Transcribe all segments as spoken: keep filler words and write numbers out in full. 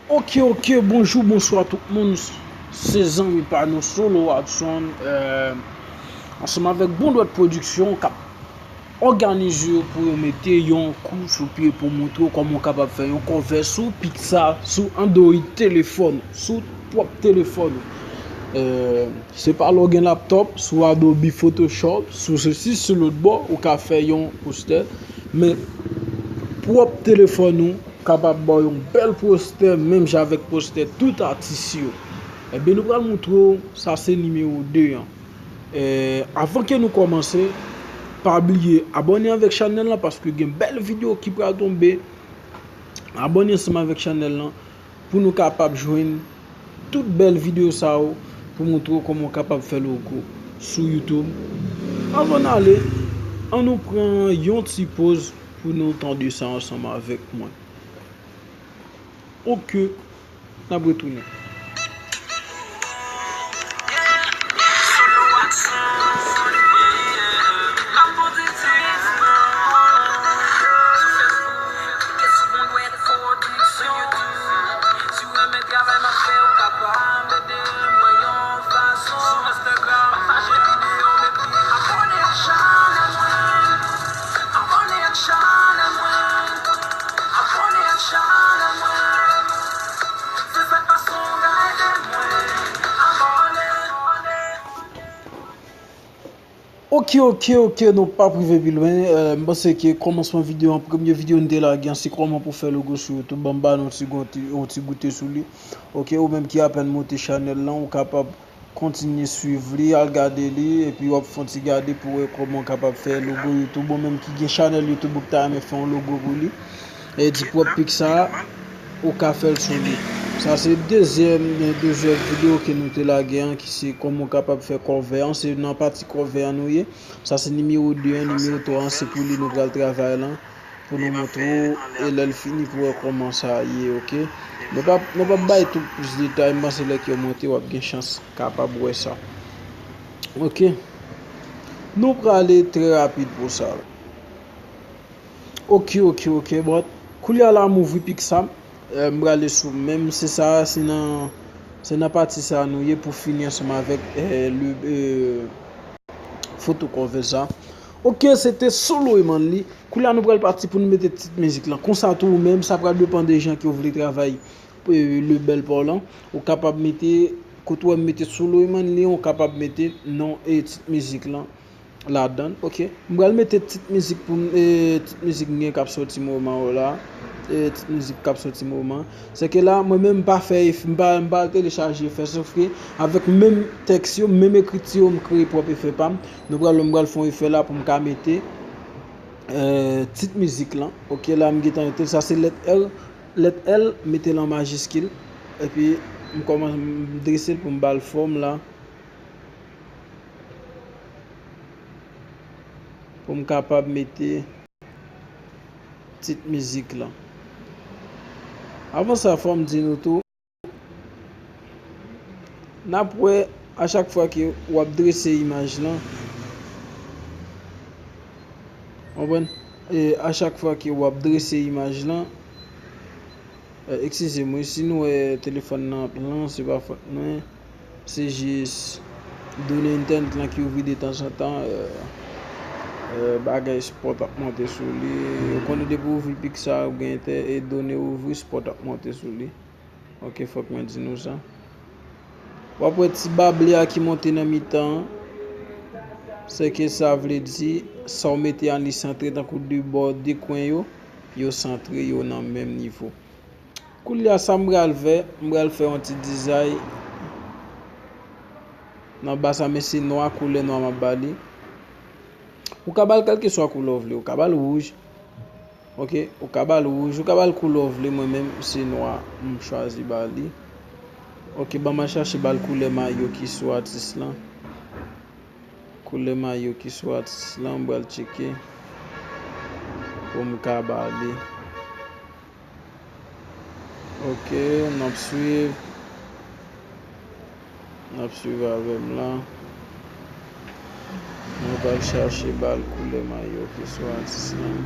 Ok, ok, bonjou, bonswa tout moun. Se zanmi pa nou Solo Watson, euh, ansanm avèk Bondwèt Production k ap òganize w pou yo mete yon kou sou pye pou montre w kòman w kapab fè yon cover sou Pixar, sou Android telefòn, sou pwòp telefòn ou. Euh, se pa lè w gen laptòp, sou Adobe Photoshop, sou sesi, sou lòt bò, ou ka fè yon postè, men pwòp telefòn ou kapab ba w yon bèl postè, menm jan avèk postè tout atis yo. Ebyen, nou pral montre w, sa se nimewo de an. Eh, avan ke nou kòmanse, pa bliye abòne avèk chanèl lan, paske gen bèl videyo ki pral tonbe. Abòne ansanm avèk chanèl lan pou nou kapab jwenn tout bèl videyo sa yo pou montre w kòman w kapab fè logo sou YouTube. Avan n ale, an nou pran yon ti poz pou nou tande sa ansanm avèk mwen. Ok, n ap retounen. Ok, ok, ok, nou p ap rive pi lwen. Euh, m panse ke kòmansman videyo an, premye videyo n te lage an, se kòman pou fè logo sou YouTube. Ban m ba nou ti gon-, ti, yon ti goute sou li. Ok, ou menm ki apèn monte chanèl lan, ou kapab kontinye swiv li, al gade li, epi w ap fè yon ti gade pou wè kòman w kapab fè logo YouTube. Ou menm ki gen chanèl YouTube, ou ta renmen fè yon logo pou li. E di pwòp Pixar, ou ka fè l sou li. Sa se dezyèm, dezyèm videyo ke nou te lage an, ki se kòman w kapab fè cover an. Se nan pati cover an nou ye. Sa se nimewo de an, nimewo twa an, se pou li nou pral travay lan, pou nou montre w, e lè l fini, pou wè kòman sa ye, ok? Nou p ap, nou p ap bay tout plis detay, m panse lè ke w monte, w ap gen chans kapab wè sa. Ok? Nou prale trè rapid pou sa. Ok, ok, ok, but koulye a la m ouvri Pixar, euh, m prale sou menm, se sa, se nan, se nan pati sa nou ye pou fini ansanm avèk, euh, le, euh, foto cover sa. Ok, se te Solo e Manley. Koulye a nou pral pati pou nou mete tit mizik lan. Konsa tou ou menm, sa pral depann de jan ke w vle travay, euh, le bèl pa w lan. Ou kapab mete, kote w wè m mete Solo e Manley, ou kapab mete non e tit mizik lan ladan l, ok. M pral mete tit mizik pou m, e, tit mizik m gen k ap sòti moman yo la. E, tit mizik k ap sòti moman. Se ke la, mwen menm m pa fè ef-, m pa, m pa telechaje efè, sof ke avèk menm tèks yo, menm ekriti yo, m kreye pwòp efè pa m. Nou pral, m pral fè yon efè la pou m ka mete, e, tit mizik lan. Ok, la m gentan mete l. Sa se lèt L, lèt L, mete l an majiskil. Epi, m kòmanse, m drese l pou m ba l fòm la. Pou m kapab mete tit mizik lan. Avan sa, fò m di nou tou, n ap wè a chak fwa ke w ap drese imaj lan, konprann? E a chak fwa ke w ap drese imaj lan, Eh, eskize m, wi, si nou wè telefòn nan ap lan, se pa fòt mwen. Se jis done entènèt lan ki ouvri detanzantan, eh, eh, bagay spòt ap monte sou li. Ou konnen depi w ouvri Pixar ou gen entè-, e done ouvri, spòt ap monte sou li. Ok, fòk mwen di nou sa. W ap wè ti ba ble a ki monte nan mitan an. Se ke sa vle di, sa w mete an li santre tankou de bò, de kwen yo, yo santre, yo nan menm nivo. Koulye a sa m pral fè, m pral fè yon ti dizay nan ba sa, men se nwa, koulè nwa m ap ba li. Ou ka ba l kèlkeswa koulè w vle, ou ka ba l wouj. Ok, ou ka ba l wouj, ou ka ba l koulè w vle, mwen menm se nwa m chwazi ba li. Ok, ban m al chache ba l koulè mayo ki sou atis lan. Koulè mayo ki sou atis lan, m pral tcheke pou m ka ba li. Ok, n ap swiv. N ap swiv avè m la. Mwen pral chache ba l koulè mayo ki sou atis lan.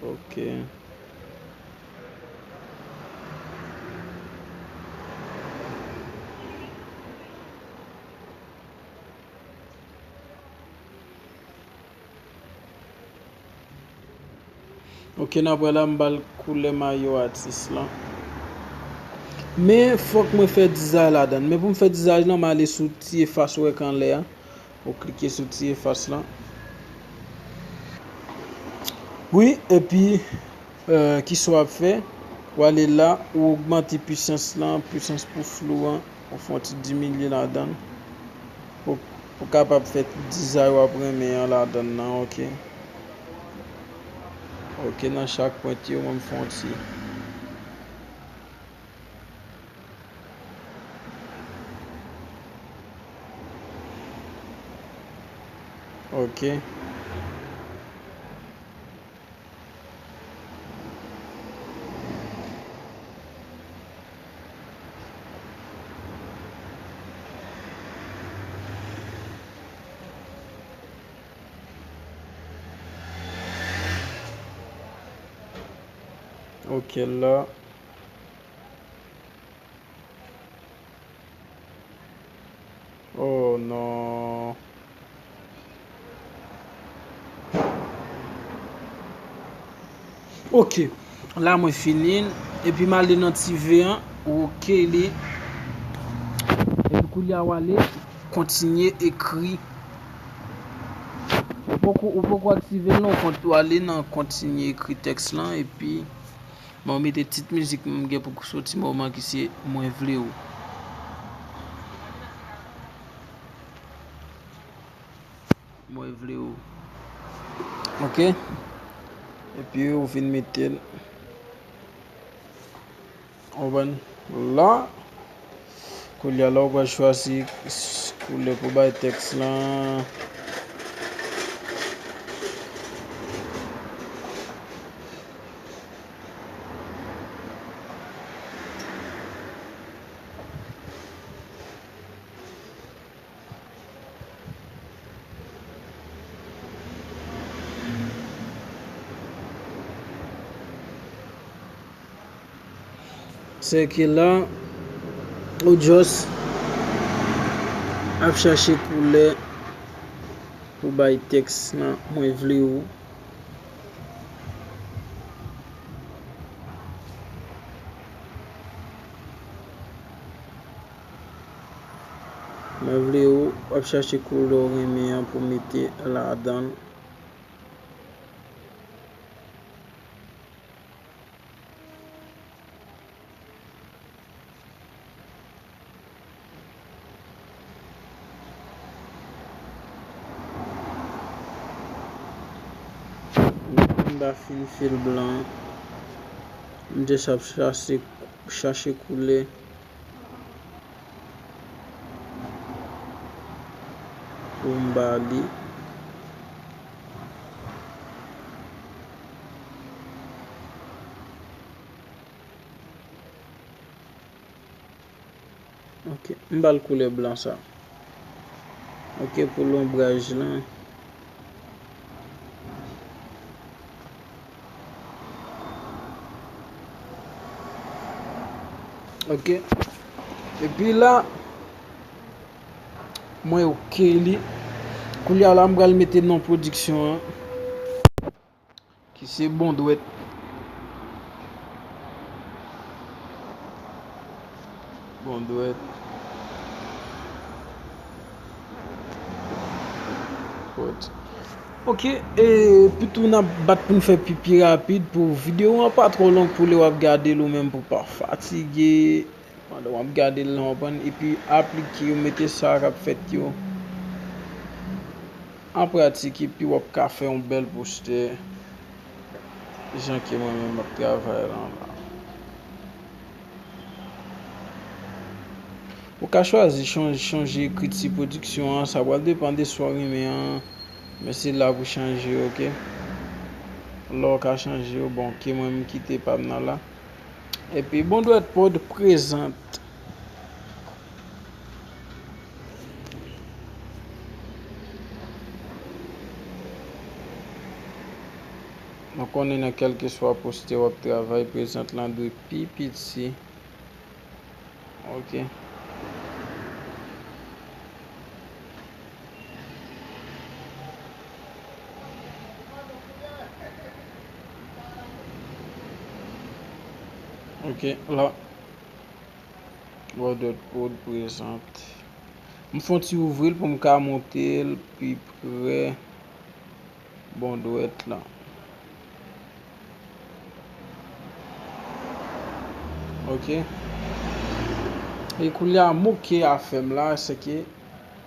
Ok. Ok, n ap wè la, m ba l koulè mayo atis lan. Men, fòk mwen fè dizay ladan l. Men pou m fè dizay lan, m ale sou ti efase w wè k anlè a. Ou klike sou ti efase lan. Wi, epi, eh, kisa w ap fè? Ou ale la, ou ogmante pisans lan, pisans pou flou an, ou fè yon ti diminye ladan l. Pou, pou w kapab fè dizay w ap renmen an ladan l lan, ok. Ok, nan chak pwent yo, mwen m fè yon ti. Ok. Ok, la. Oh non. Ok. La mwen fini l. Epi m ale nan ti V an. Ok li. Epi koulye a w ale kontinye ekri. Ou poko, ou poko aktive l non, kont-, ou ale nan kontinye ekri tèks lan epi Mwen mete tit mizik m gen pou soti moman ki se Mwen vle ou. Mwen vle ou. Ok. Epi ou vin mete l. Ou konprann? La. Koulye a la, ou pral chwazi s-, koulè pou bay tèks lan. Se ke la, ou just ap chache koulè pou bay tèks lan, mwen vle ou. Mwen vle ou, w ap chache koulè w renmen an pou mete ladan l. M pa fin fè l blan. M just ap chache, chache koulè. Pou m ba li. Ok, m ba l koulè blan sa. Ok, pou lonbraj lan. Ok. Epi la, mwen ok li. Koulye a la, m pral mete non pwodiksyon an, ki se Bondwèt. Bondwèt. Bondwèt. Ok, e, pitou n ap bat pou n fè pi, pi rapid pou videyo an pa twò long pou lè w ap gade l ou menm pou w pa fatige. Pandan w ap gade l lan, w konprann, epi aplike yo, mete sa k ap fèt yo an pratik, epi w ap ka fè yon bèl postè jan ke mwen menm m ap travay lan la. Ou ka chwazi chanje, chanje ekriti pwodiksyon an, sa pral depann de sa w renmen an, men se la pou chanje yo, ok? Lè w ka chanje yo, bon, ok, mwen m kite pa m nan la. Epi Bondwèt Prod prezante. Nou konnen nan kèlkeswa poste w ap travay, prezant lan dwe pi piti. Ok. Ok, la. Bordeaux Prod prezant. M fè yon ti ouvri l pou m ka monte l pi pre. Bon dwèt la. Ok. E koulye a, mo ke a fè m la, se ke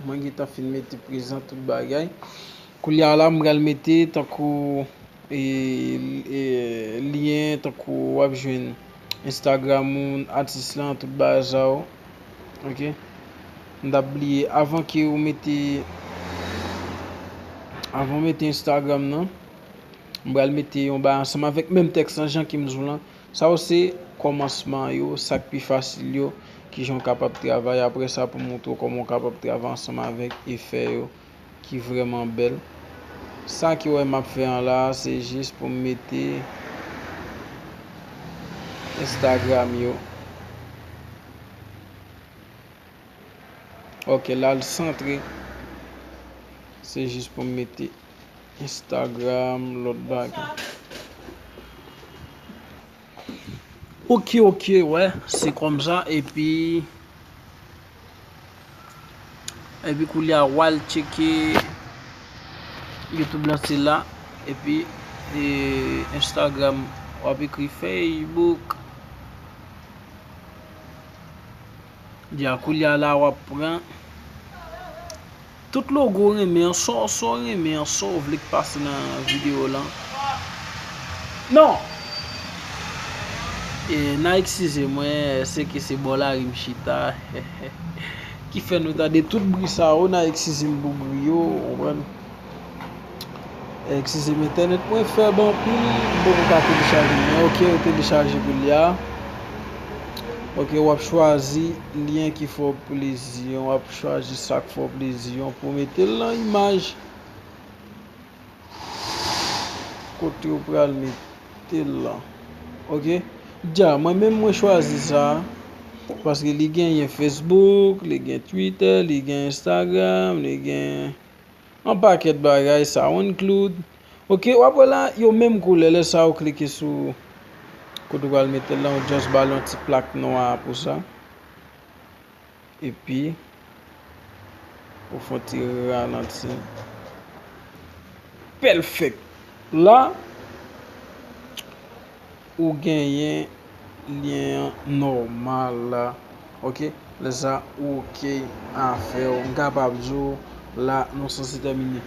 mwen gentan fin mete prezan tout bagay. Koulye a la, m pral mete tankou e, e, lyen tankou w ap jwenn Instagram ou atis lan, tout bagay sa yo. Ok. M t ap bliye, avan ke ou mete, avan w mete Instagram nan, m pral mete yon bagay ansanm avèk menm tèks lan, jan ke m di w lan. Sa yo se kòmansman yo, sa k pi fasil yo, kijan w kapab travay. Apre sa, pou m montre w kòman w kapab travay ansanm avèk efè yo ki vrèman bèl. Sa ke w wè m ap fè an la, se jis pou m mete Instagram yo. Ok, la l santre. Se jis pou m mete Instagram, lòt bagay. Ok, ok, wè, se kòmsa, epi, epi koulye a, w al tcheke YouTube lan, se la, epi, e, Instagram, w ap ekri Facebook. Ya, koulye a la, w ap pran tout logo w renmen an, sa w, sa w renmen an, sa w vle k pase nan videyo lan. Non! E, n a eskize mwen, se ke se bò lari m chita. Ki fè nou tande tout bri sa yo, n a eskize m pou bri yo, w konprann? Eskize m, entènèt mwen fèb anpil, m poko ka telechaje l. Men ok, yo telechaje koulye a. Ok, w ap chwazi lyen ki fè w plezi an, w ap chwazi sa k fè w plezi an pou w mete l nan imaj kote w pral mete l lan. Ok? Dja, mwen menm mwen chwazi sa, paske li genyen Facebook, li gen Twitter, li gen Instagram, li gen yon pakèt bagay, SoundCloud. Ok, w ap wè la, yo menm koulè. Lè sa, ou klike sou kote w pral mete l lan, ou just ba l yon ti plak nwa pou sa. Epi, ou fè yon ti ralanti. Pèfèk. La, ou genyen lyen an nòmal la. Ok? Lè sa, ok, afè w. M kapab di w, la, nou sanse tèmine.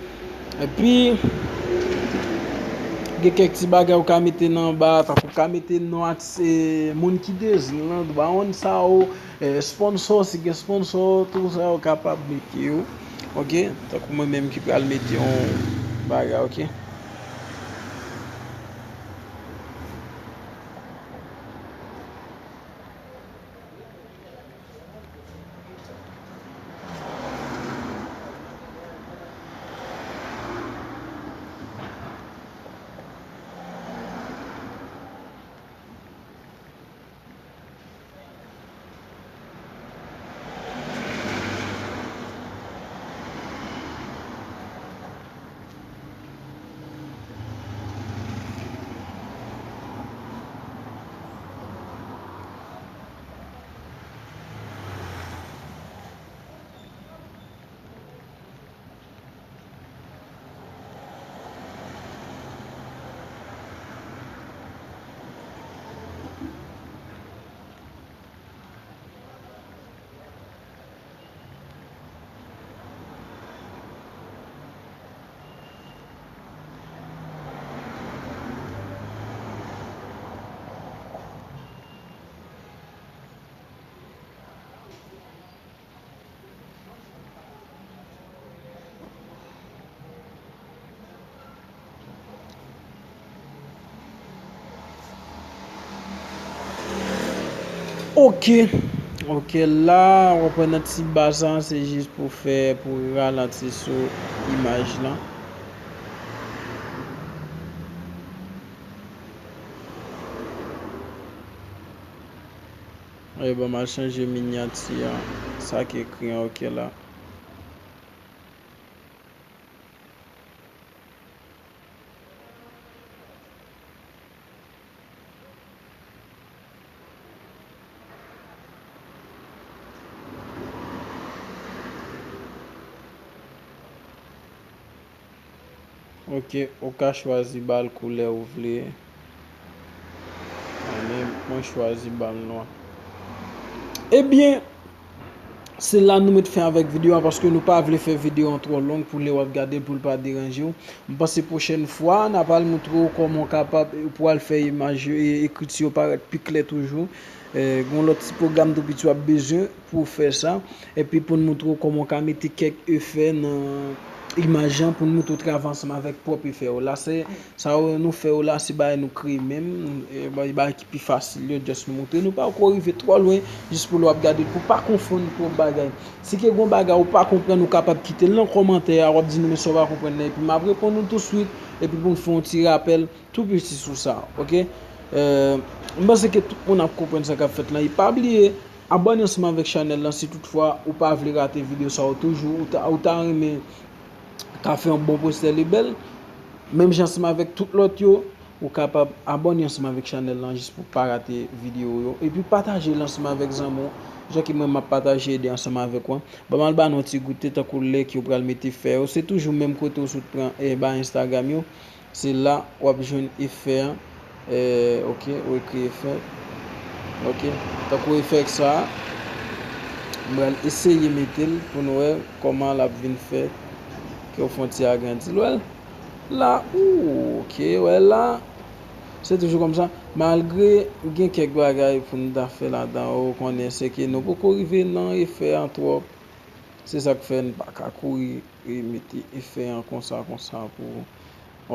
Epi, gen kèk ti bagay ou ka mete nan anba, tankou ou ka mete non atis, e, moun ki dezin lan, dwa wonn sa yo, e, sponsor, si gen sponsor, tou sa yo kapab mete yo. Ok? Tankou mwen menm ki pral mete yon bagay, ok? Ok, ok, la, w ap wè nan ti ba sa, se jis pou fè, pou ralanti sou imaj lan. E bon, m al chanje minyati an, sa ki ekri an, ok la. Ok, ou ka chwazi ba l koulè ou vle. Mwen menm, mwen chwazi ba l nwa. Ebyen, se la nou met fen avèk videyo a, paske nou pa vle fè videyo an twò long pou lè w ap gade l pou l pa deranje w. M panse pwochèn fwa, n a pral montre w kòman w kapab, pou al fè imaj yo e ekriti yo parèt pi klè toujou. Eh, gen yon lòt ti pwogram tou piti w ap bezwen pou w fè sa. Epi pou n montre w kòman w ka mete kèk efè nan imaj lan, pou n montre w travay ansanm avèk pwòp efè yo. La, se sa yo nou fè yo la, se bagay nou kreye menm, e, bagay, bagay ki pi fasil yo, just nou montre. Nou pa ko rive twò lwen, jis pou lè w ap gade l, pou w pa konfonn twòp bagay. Si ke gon bagay ou pa konprann, ou kapab kite l nan kòmantè a, w ap di nou men sa w pa konprann nan, epi m ap reponn ou touswit, epi pou n fè yon ti rapèl tou piti sou sa, ok? Eh, m panse ke tout moun ap konprann sa k ap fèt lan. E pa bliye, abòne ansanm avèk chanèl lan si toutfwa ou pa vle rate videyo sa yo toujou, ou ta, ou ta renmen ka fè yon bon pwosè lebèl. Menm jan ansanm avèk tout lòt yo, ou kapab abòne ansanm avèk chanèl lan jis pou pa rate videyo yo. Epi pataje l ansanm avèk zanmi w, jan ke mwen m ap pataje ide ansanm avèk ou an. Ban m al ba nou yon ti goute tankou lè ke w pral mete fè yo. Se toujou menm kote w sot pran, eh, ba Instagram yo. Se la w ap jwenn efè an. Eh, ok, ou ekri efè. Ok, tankou efè sa a, m pral eseye mete l pou nou wè kòman l ap vin fè ke w fè yon ti agrandi l. Wè l la, ou, ok, wè l la. Se toujou kòmsa. Malgre gen kèk bagay pou n ta fè ladan, ou konnen se ke nou poko rive nan efè an twòp. Se sa k fè n pa ka kouri e mete efè an konsa, konsa pou,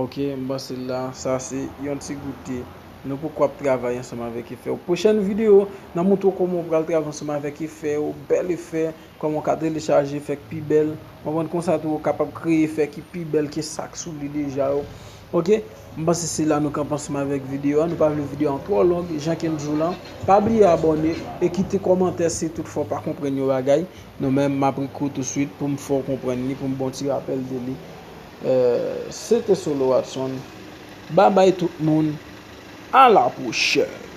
ok, m panse la, sa se yon ti goute. Nou poko ap travay ansanm avèk efè yo. Pwochèn videyo, n a montre w kòman w pral travay ansanm avèk efè yo, bèl efè, kòman w ka telechaje efè k pi bèl, konprann konsa tou, w kapab kreye efè ki pi bèl ke sa k sou li deja yo. Ok, m panse se la nou kanpe ansanm avèk videyo a. Nou pa vle videyo an twò long, jan ke m di w lan. Pa bliye abòne e kite kòmantè si toutfwa w pa konprann yon bagay. Nou menm, m ap ekri w touswit pou m fè w konprann li, pou m ba w ti rapèl de li. Eh, se te Solo Watson. Babay tout moun. A la pwochèn.